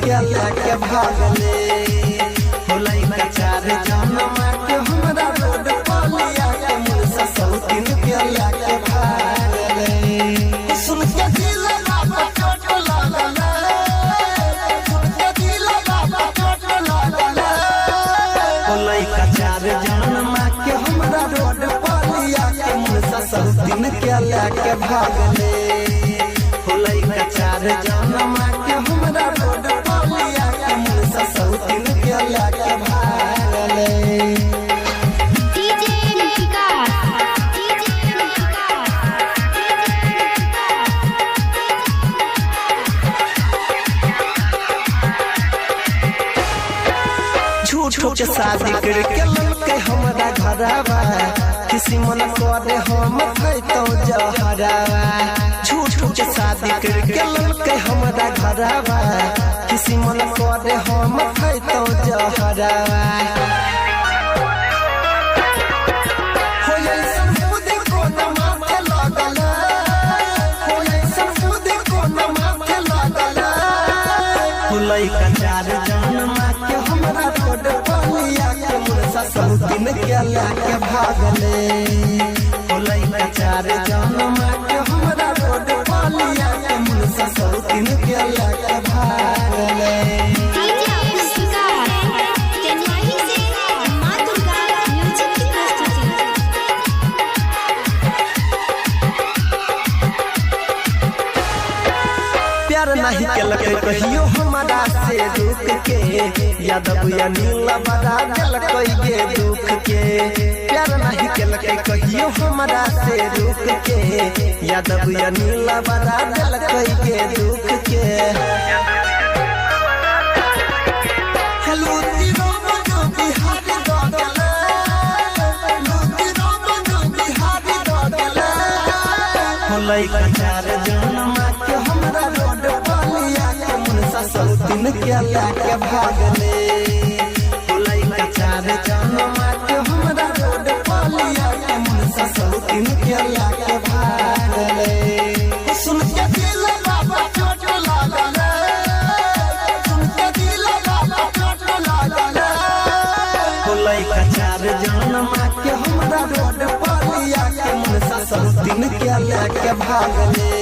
के लेके भागले। हो लइका चार जनमा के हमरा रोड पलिया के मुनसा सौतीन के लेके भागले। सुन के दिल बाबा चोट लागल, सुन के दिल बाबा चोट लागल। हो लइका चार जनमा के हमरा रोड पलिया के मुनसा सौतीन के लेके भागले। हो लइका चार जनमा के हमरा रोड पलिया के मुनसा सौतीन के लेके भागले। डीजे विकास, डीजे विकास, झूठो के शादी करके ललके हमरा घरवा, किसी मन करे हम खैतौ जहरावा। झूठो के शादी करके ललके हमरा घरवा, किसी मन करे हम खैतौ जहरावा। हो ऐसन बुद्धि कोन माथे लागल, हो ऐसन बुद्धि कोन माथे लागल। हो लइका चार जनमा के हमरा रोड पलिया के मुनसा सौतीन के लेके भागले। हो लइका चार जनमा के हमरा रोड पलिया के मुनसा सौतीन के लेके भागले। डीजे विकास, चेन्नई से मां दुर्गा म्यूजिक की प्रस्तुति। प्यार नहीं केलकै कहियो हमरा से दुख के, यादव या नीला बड़ा देलकै गे दुख के। प्यार नहीं केलकै कहियो हमरा से दुख के, यादव या नीला बड़ा देलकै गे दुख के। लूटी राम जो बिहारी दगल, लूटी राम जो बिहारी दगल। हो लइका चार जनमा के हमरा रोड पलिया के मुनसा सौतीन के लेके भागले। हो लइका चार जनमा के हमरा रोड पलिया के मुनसा सौतीन के लेके भागले। सुन के दिल बाबा चोट लागल, सुन के दिल बाबा चोट लागल। हो लइका चार जनमा के हमरा रोड पलिया के मुनसा सौतीन के लेके भागले।